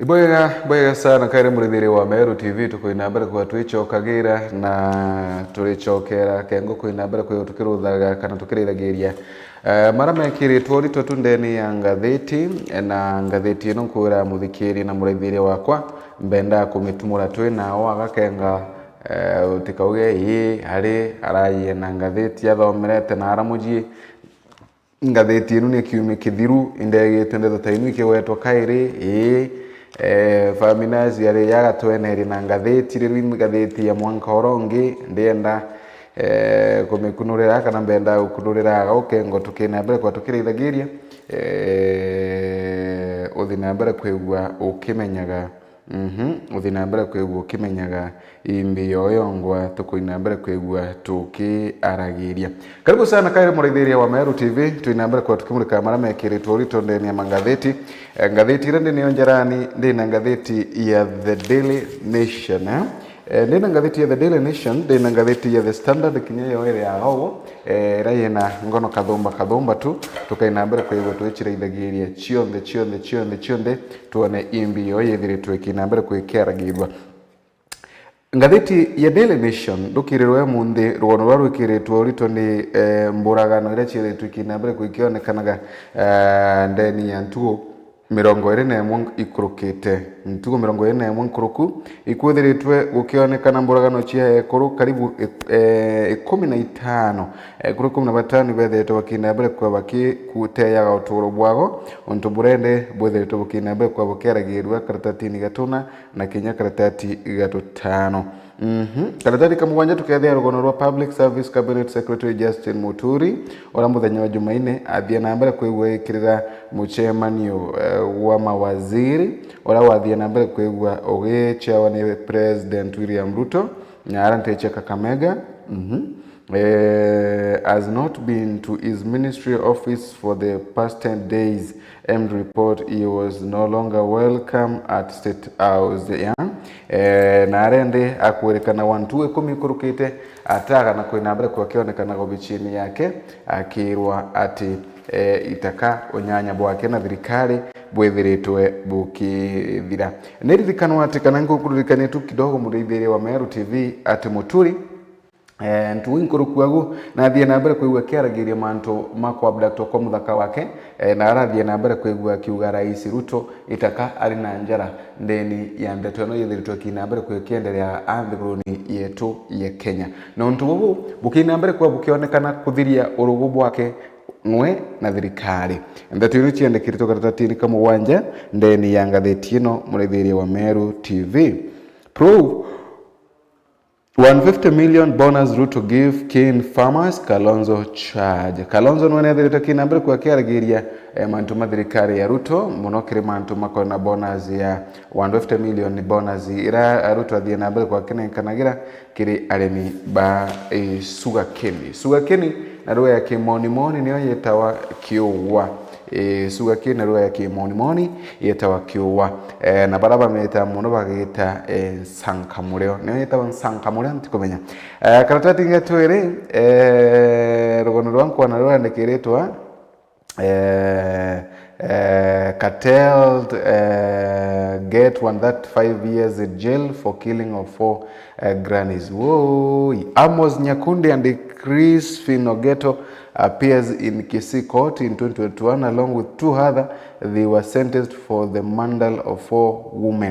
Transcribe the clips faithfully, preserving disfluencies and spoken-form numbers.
Ibwega, bwega sana, kaire murithiria wa Meru T V, tukwina mbere kwa twicokagira na turicokera kengo kwina mbere kwa tukiruthaga kana tukirithagiria. Eh, mara mekiritwe urito tu ndeni ya ngathiti, na ngathiti ino nkwira muthikiria na murithiria wakwa, mbenda kumitumura twi nao agakenga, eh, utikauge, ii, ari arayie na ngathiti athomerete na aramuji. Ngathiti inu ni kiumi kithiru, indegitwe ndeto ta inu ikigwetwa kairi, ii, eh, Faminaz ari agatweneria na ngathiti, riu ngathiti ya mwanka uria ungi, ndienda, eh, kumikunurira kana mbenda gukunurira aga ukengo tukina mbere kwa tukirithagiria, eh, uthi na mbere kwigua ukimenyaga. Mhm, uthi na mbere kwigua ukimenyaga imbi yoyongwa, tukwina mbere kwigua tukiaragiria. Karibu sana kairi murithiria wa Meru T V, twina mbere kwa tukimurika mara mekiritwe urito ndeni ya mangathiti. Eh, ngathiti iria ndi nayo njarani, ndi na ngathiti ya The Daily Nation, eh? Eh, ndi na ngathiti ya The Daily Nation, ndi na ngathiti ya The Standard, kinya yo iri ya Gogo, eh, iria yina ngono kathumba kathumba tu, tukaina mbere kwigua twiciraithagiria cionthe, cionthe, cionthe, cionthe, tuone imbi yo yithiritwe ikina mbere kwikiaragirwa. Ngathiti ya Daily Nation ndukirirwe munthi, rugono ruria rwikiritwe urito ni, eh, mburagano iria ciithiritwe ikina mbere kwikionekanaga, eh, ndeni ya ntugu mirongo iri na imwe ikurukite. Ntugu mirongo iri na imwe nkuruku, ikwithiritwe gukionekana mburagano cia ekuru karibu ik-, eh, ikumi na itano. Ekuru ikumi na batano ibethiritwe bakina mbere kwa bakikuteyaga uturo bwago, untu burende bwithiritwe bukina mbere kwa bukiaragirua karatatini gatuna na kinya karatati gatutano. Mhm. Karatati ka mugwanja tukethia rugono rwa Public Service Cabinet Secretary Justin Muturi, uria muthenya wa Jumaine athie na mbere kwigwikirira mucemanio, eh, wa mawaziri, uria wathie na mbere kwigua ugichawa ni President William Ruto, na aria nteche Kakamega. Mhm. Eh, has not been to his ministry office for the past ten days. End report, he was no longer welcome at State House. Yeah. Eh, na arende akwirikana wantu ikumi ikurukite, ataga na kwina mbere kwa kionekana obichini yake, akirwa ati, eh, itaka unyanya bwake na thirikari bwithiritwe bukithira. Niririkanwa ati kana nkukuririkania tu kidogo, murithiri wa Meru T V, ati Muturi, eh, ntugu inkuruku agu nathie na mbere kwigua kiaragiria mantu ma kuabductwa kwa muthaka wake, eh, na arathie na mbere kwigua akiuga Rais Ruto itaka ari na njara ndeni ya ndeto ino yithiritwe ikina mbere kwikienderea a nthiguruni yetu ya Kenya. Na untu bubu bukina mbere kwa bukionekana kuthiria urugu bwake ng'we na thirikari. Ndeto ino ciandikirite karatatini ka mugwanja ndeni ya ngathiti ino, murithiria wa Meru T V. Proof, one fifty million bonus Ruto give keen farmers, Kalonzo charge. Kalonzo nwe nethirite kina mbere kwa kiaragiria, eh, mantu ma thirikari ya Ruto, muno kiri mantu makona bonus ya one fifty million bonus ira Ruto athie na mbere kwa kinenkanagira kiri arimi ba, eh, sugar cane. Sugar cane na lugha ya kimonimoni niyo yetawa kiugwa. Eh, sugar cane na lugha ya kimonimoni yetawa kiugwa. Eh, na bara bameta muno bagita, eh, nsankamureo. Niyo yetawa nsankamureo, ntikumenya. Eh, karatati ngetu iri, eh, rugono rwa nkwana rurandikiritwa, eh, eh, cartel, eh, get one thirty-five years in jail for killing of four, eh, grannies. Woi. Amos Nyakundi and Crispin Ogeto appears in Kisii court in twenty twenty-one along with two other. They were sentenced for the murder of four women.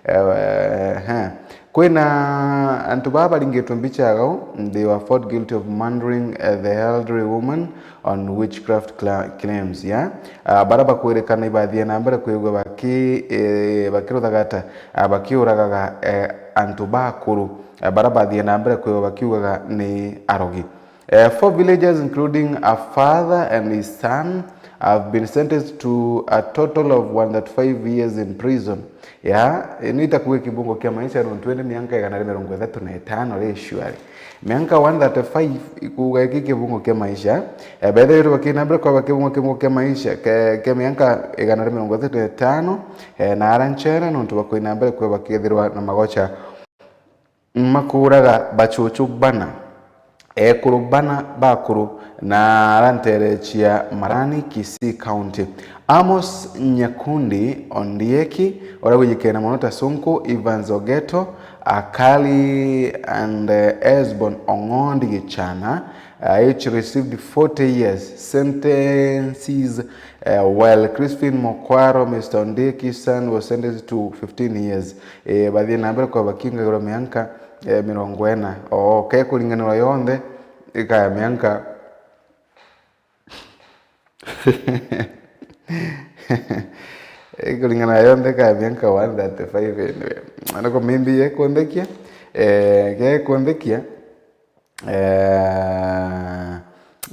Eh, eh, kwina antu baa baringitwe mbicha agau, they were found guilty of murdering, eh, the elderly woman on witchcraft cla-, claims, yeah? Ah, bara bakwirikana ibathie na mbere kwigua baki-, eh, bakiruthagata, ah, bakiuragaga, eh, antu bakuru, ah, bara bathie na mbere kwigua bakiugaga ni arogi. Eh, four villagers, including a father and his son, have been sentenced to a total of one thirty-five years in prison. Ya, ino itakuga kibungo kia maisha nontu indi mianka igana ria mirongo ithatu na itano ri shuari. Mianka one thirty-five ikuga iki kibungo kia maisha. Eh, bethiritwe bakina mbere kwa bakibungo kibungo kia maisha ke-, kia mianka igana ria mirongo ithatu na itano, eh, na ara nchere nontu bakwina mbere kwa bakethirwa na magocha makuuraga bachuchu bana. Ekuru bana bakuru na aranterecia Marani, Kisii County. Amos Nyakundi Ondieki, uria wijikene mono ta Sonko, Evans Ogeto, Akali and, eh, Esbon Ong'ondi Gichana, uh, each received forty years sentences. Uh, while Crispin Mokwaro, Mister Ondieki son, was sentenced to fifteen years. Eh, bathie na mbere kwa bakingagirwa mianka, eh, mirongo ina. O, ke kuringanirwa yonthe, ikaya mianka. Ikuringana yonthe ikaya mianka one thirty-five anyway. Nako maybe yekunthekia, eh, gekunthekia, eh,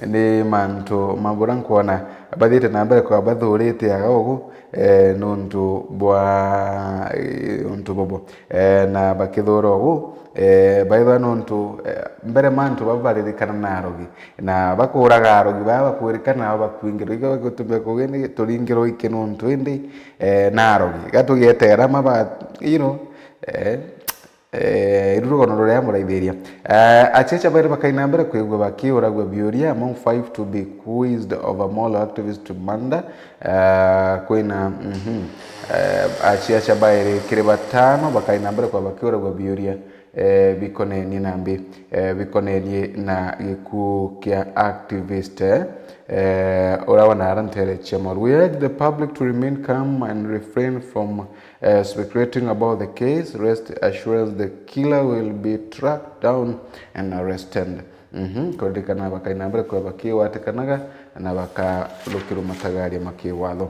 ni mantu ma bura nkwona bathiite na mbere kwa bathurite aga ugu, eh, nuntu bwa, eh, untu bobo. Eh, na bakithura ugu, eh, baithwa nuntu, eh, mbere mantu baba baririkana na arogi. Na bakuraga arogi baa bakwirikana nabo bakwingirwa. Iga bagutumia kuuga ni turingirwa iki nuntu indi, eh, na arogi. Iga tugietera ma ba, you know, eh, eh, iru rugono ruria muraithiria. Eh, achiacha bairi bakaina mbere kwigua bakiuragua biuria among five to be accused of a Molo activist to murder. Eh, kwina, mhm. Eh, achiacha bairi kiri batano bakaina mbere kwa bakiuragua biuria, eh, bikonenie na mbi, eh, bikonenie na gikuu kia activist, eh, eh, uria wanaara ntere cia Molo. We urge the public to remain calm and refrain from, eh, speculating about the case. Rest assurance the killer will be tracked down and arrested. Mhm, kuririkana bakaina mbere kwa bakiwatikanaga na bakarukirwa matagaria ma kiwatho.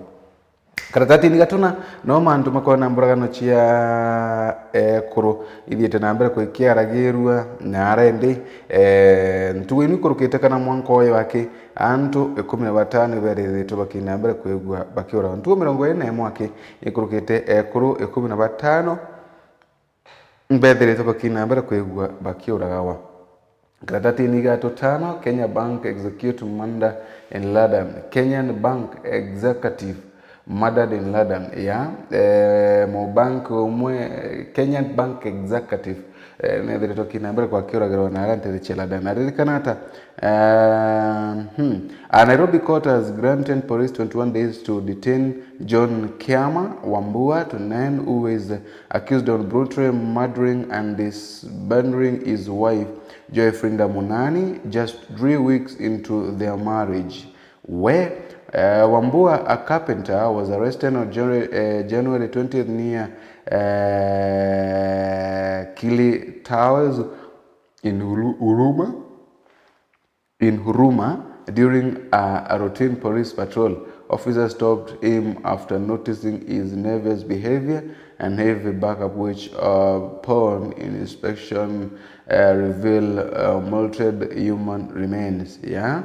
Karatatini gatuna no mantu makwona mburagano cia ekuru ithiite na mbere kwikiaragirua na arendi, eh, ntugu inu ikurukite kana mwanka uyu aki antu ikumi na batano iberithiritwe bakina mbere kwigua bakiuragwa. Ntugu mirongo iri na imwe aki ikurukite ekuru ikumi na batano mbethiritwe bakina mbere kwigua bakiuragawa. Karatatini ga tutano, Kenya Bank execute murder in London. Kenyan Bank executive murdered in London. Ya, eh, mubank umwe, eh, Kenyan Bank executive, eh, nethiritwe kina mbere kwa kiuragirwa na aria ntere cia London. Aririkana ata? Eh, hmm. A Nairobi court has granted police twenty-one days to detain John Kiama Wambua to nine, who is accused of brutally murdering and dismembering his wife, Joyfrinda Munani, just three weeks into their marriage. We, eh, Wambua, a carpenter, was arrested on January, eh, January twentieth near, eh, Kili Towers in Uru-, Uruma. In Huruma, during a, a routine police patrol, officers stopped him after noticing his nervous behavior and heavy backup, which, uh, upon inspection, uh, reveal, uh, molted human remains. Yeah?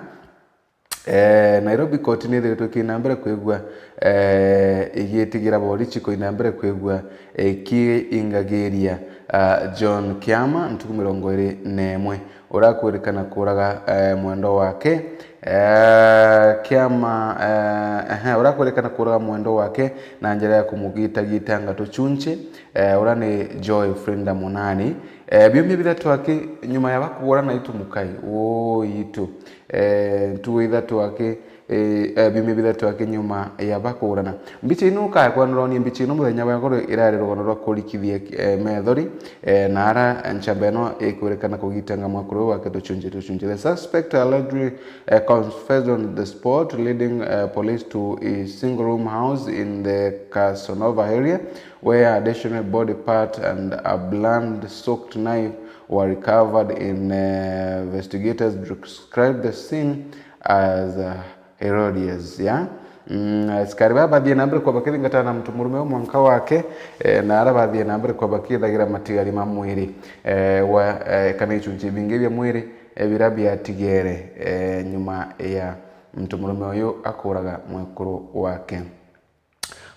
Eh, Nairobi court nithiritwe kina mbere kwigua, eh, igitigira borichi kuina mbere kwigua ikiingagiria, ah, John Kiama ntuku mirongo iri na imwe. Urakwirikana kuraga, eh, mwendwa wake, eh, Kiama, eh, ehe, urakwirikana kuraga mwendwa wake na njira ya kumugitagitanga tuchunchi, eh, ura ni Joyfrinda Munani. Eh, biumia bithatu aki nyuma ya bakugurana itu mukai, uu itu, eh, ntugu ithatu aki, eh, eh, biumia bithatu aki nyuma ya bakugurana. Mbicha ino ukaya kwanurwa ni mbicha ino muthenya wa igoro irari rugano rwa kurikithia, eh, methori, eh, na ara nchamba ino ikwirikana kugitanga mwakuru wake tuchunje tuchunje. The suspect allegedly, eh, confessed on the spot, leading, eh, police to a single room house in the Casanova area, where additional body part and a blood-soaked knife were recovered in, eh, investigators described the scene as, uh, Herodias, yeah? Mm, askari baa bathie na mbere kwa bakithingatana na muntu murume u mwanka wake, eh, na ara bathie na mbere kwa bakithagira matigari ma mwiri, eh, wa, eh, kana ichunchi bingi bia mwiri, eh, bira biatigere, eh, nyuma ya muntu murume uyu akuraga mwekuru wake.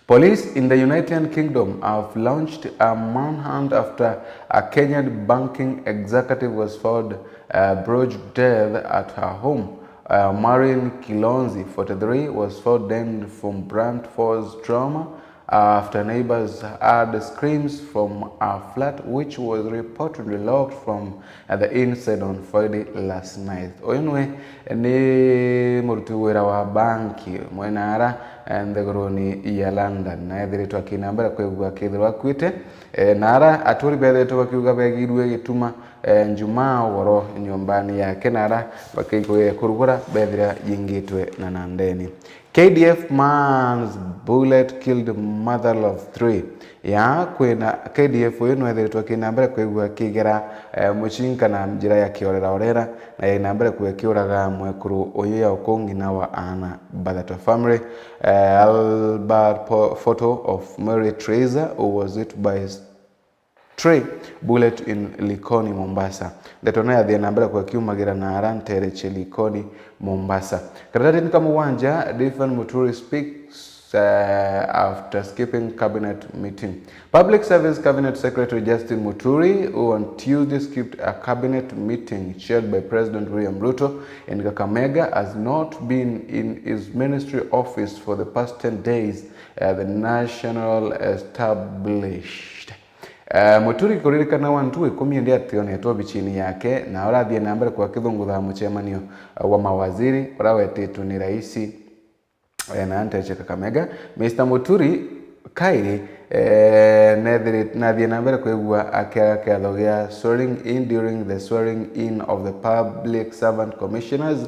Police in the United Kingdom have launched a manhunt after a Kenyan banking executive was found, uh, brutally dead at her home. Uh, Maureen Kilonzi, forty-three, was found dead from blunt force trauma after neighbors heard screams from a flat which was reportedly locked from the inside on Friday last night. Uyu nwe ni muruti wira wa banki mwena ara, eh, nthiguruni ya London, na ethiritwe akina mbere kwigua akithirwa akuite. Eh, na ara aturi bethiritwe bakiuga begirue gituma, eh, Njumaa ugoro nyumbani yake, na ara bakikugeria kurugura bethira yingitwe na na ndeni. K D F man's bullet killed mother of three. Ya kwina K D F uyu nwethiritwe akina mbere kwigua akigera, eh, mucinka na njira ya kiorera orera, na yaina mbere kwigua akiuraga mwekuru uyu ya uku ng'ina wa ana. But the family, eh, Albert po-, photo of Mary Teresa, who was hit by stray bullet in Likoni, Mombasa. Ndeto no yathie na mbere kwa kiumagira na ara ntere cia Likoni, Mombasa. Karatathi ni ka mugwanja, Stephen Muturi speaks, uh, after skipping cabinet meeting. Public Service Cabinet Secretary Justin Muturi, who on Tuesday skipped a cabinet meeting chaired by President William Ruto in Kakamega, has not been in his ministry office for the past ten days, uh, the National established. Eh, Muturi kuririkana wa ntu ikumi ndi ationetwe obichini yake, na urathie na mbere kwa kithungutha muchemanio, eh, wa mawaziri uria wetitwe ni raisi, eh, na nteche Kakamega. Mister Muturi kairi, eh, nethiri-, nathie na mbere kwigua akiaga kiatho gia swearing in during the swearing in of the Public Servant Commissioners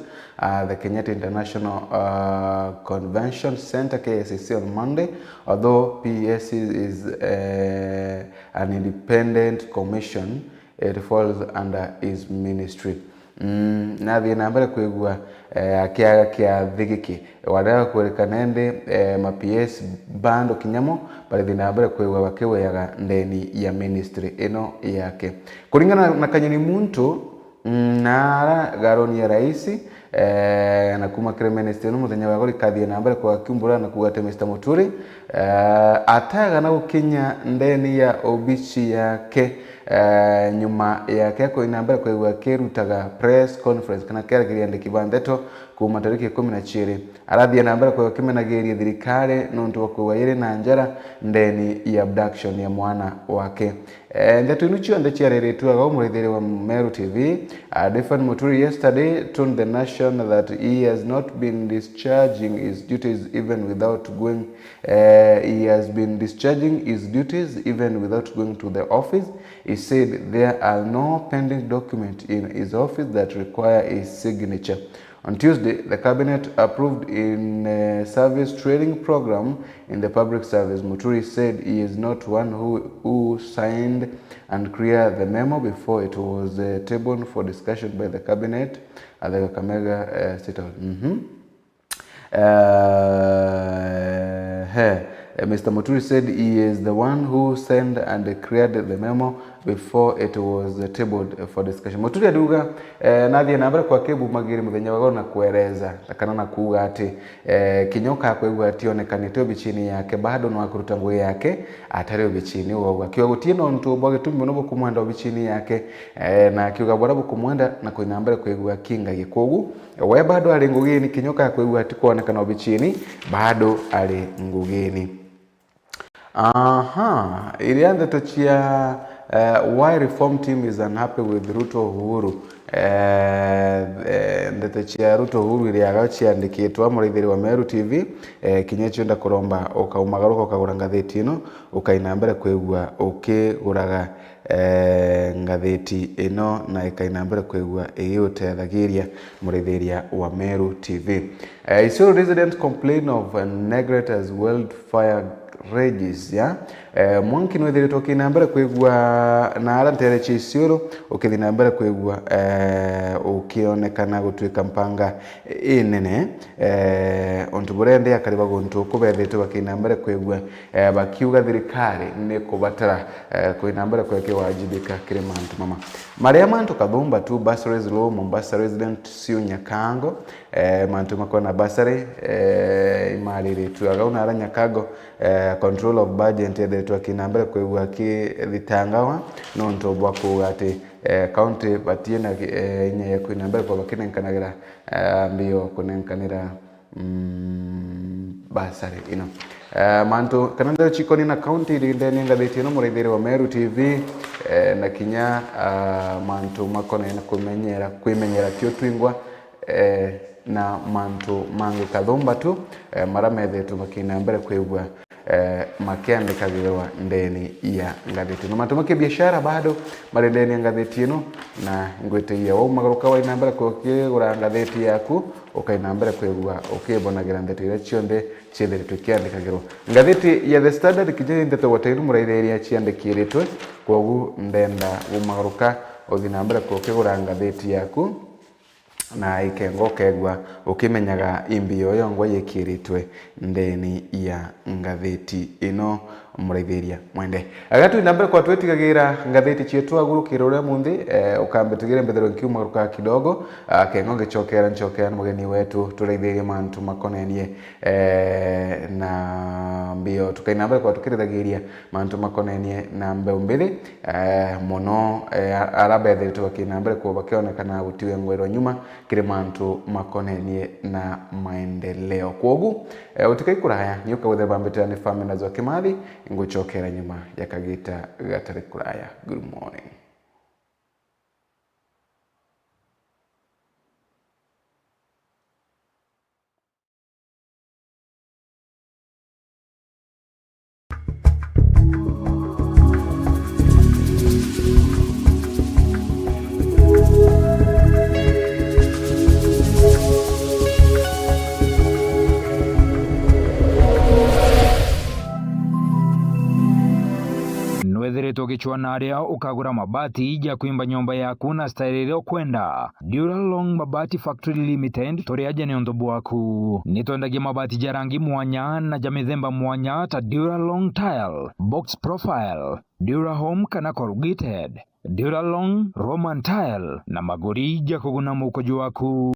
at the Kenyatta International, uh, Convention Centre, K I C C, on Monday, although P S C is, uh, an independent commission, it falls under his ministry. Mm, nathie na mbere kwigua, eh, akiaga kiathi giki, warega kwerikana indi, eh, ma P S bando kinyamo barithi na mbere kwigua bakiweaga ndeni ya ministry ino yake. Kuringana na Kanyoni Muntu, Mm, na ara garoni ya raisi, eh, na kuma kiri ministry ino muthenya wa gori kathie na mbere kwa kiumbura na kuuga ati Mister Muturi, eh, ataga na gukinya ndeni ya obici yake, eh, nyuma yake kwina mbere kwigua kirutaga press conference kana kiaragiria andiki ba ndeto kuma tariki ikumi na ciiri. Arathie na mbere kwigua kimenagiria thirikari nuntu bwa kwigua iri na njara ndeni ya abduction ya mwana wake. Eh, ndeto inu cionthe ciariritue aga umurithiri wa Meru T V, uh, Stephen Muturi yesterday told the nation that he has not been discharging his duties even without going, eh, he has been discharging his duties even without going to the office. He said there are no pending document in his office that require his signature. On Tuesday, the cabinet approved in, uh, service training program in the public service. Muturi said he is not one who, who signed and cleared the memo before it was, uh, tabled for discussion by the cabinet at the Kakamega, uh, State House. Mhm. Uh, he, uh, Mister Muturi said he is the one who sent and cleared the memo before it was tabled for discussion. Muturi ariuga, eh, nathie na mbere kwa kibumagiri muthenya wa goro na kuereza, na kana na kuuga ati, eh, kinya ukakwigua ationekanite obichini yake, bado no akuruta ngugi yake atari obichini. Uguo akiuga gutie nontu bwa gitumi buno bukumwenda obichini yake, eh, na akiuga bora bukumwenda na kwina mbere kwigua kingagie. Kwogu, we bado ari ngugini, kinya ukakwigua atikwonekana obichini, bado ari ngugini. Aha, iria ndeto cia, eh, why reform team is unhappy with Ruto Uhuru. Eh, eh, ndeto cia Ruto Uhuru iriaga ciandikitwe muraithiri wa Meru T V, eh, kinya cio ndakuromba ukaumagaruka ukagura ngathiti ino, ukaina mbere kwigua ukiguraga, eh, ngathiti ino na ikaina mbere kwigua igiutethagiria muraithiria wa Meru T V. Eh, Isiolo residents complain of, eh, neglect as wildfire rages, ya? Eh, mwanki nwithiritwe ukina mbere kwigua na ara ntere cia Isiolo, ukithi na mbere kwigua, eh, ukionekana gutuika mpanga inene, eh, untu buria ndi akari ba guntu kubethitwe bakina mbere kwigua, eh, bakiuga thirikari ni kubatara, eh, kwina mbere kweke wajibika kiri mantu mama. Maria mantu kathumba tu, bursaries low, Mombasa resident Sue Nyakango, eh, mantu makona bursary, eh, imariritwe aga una ara Nyakango, eh, control of budget ethiritwe akina mbere kwigua akithitangawa nontu bwa kuuga ati, eh, county batie na, eh, inya ya kwina mbere kwa bakinenkanagira, eh, mbio kunenkanira mm, bursary ino. Eh, mantu kana ndeto cikoni na county iri ndene ngathiti ino, muraithiri wa Meru T V, eh, na kinya, ah, mantu makonene na kumenyera, kwimenyera tio twingwa, eh, na mantu mangi kathumba tu, eh, mara methetwe makina mbere kwigua, eh, makiandikagirwa ndeni ya ngathiti. Na mantu ma kibiashara bado mari ndeni ya ngathiti ino, na ngwitiria wau magaruka waina mbere kukigura ngathiti yaku, ukaina mbere kwigua ukibonagira ndeto iria cionthe ciethiritwe ikiandikagirwa. Ngathiti ya The Standard kinya i ndeto gwata iria muraithiria ciandikiritwe, kwogu ndenda gumagaruka uthi na mbere kukigura ngathiti yaku, na ikenga ukegua ukimenyaga imbi yo yongwa yikiritwe ndeni ya ngathiti ino, muraithiria mwende. Aga twina mbere kwa twitigagira ngathiti cietu agurukire uria munthi, eh, ukambe tigire mbethero nkiuma ruka kidogo, ah, kengo ngicokera ncokera ni mugeni wetu turaithirie mantu makonenie, eh, na mbio tukaina mbere kwa tukirithagiria mantu makonenie na mbeu mbithi, eh, mono, eh, ara bethiritwe bakina mbere kwa bakionekana gutiwe ngwirwa nyuma kiri mantu makonenie na maendeleo. Kwogu, eh, utikai kuraya, ni ukagwethera bambitira ni Famina Zwa Kimathi, ngucokera nyuma ya kagita gatari kuraya. Good morning. Nwethiritwe ugicwa na aria ukagura mabati ja kwimba nyomba yaku na style iria ukwenda? Duralong Mabati Factory Limited turi aja ni untu bwaku. Ni twendagia mabati ja rangi mwanya na ja mithemba mwanya ta Duralong Tile, Box Profile, Durahome kana Corrugated, Duralong Roman Tile na maguri ja kuguna mukojo waku.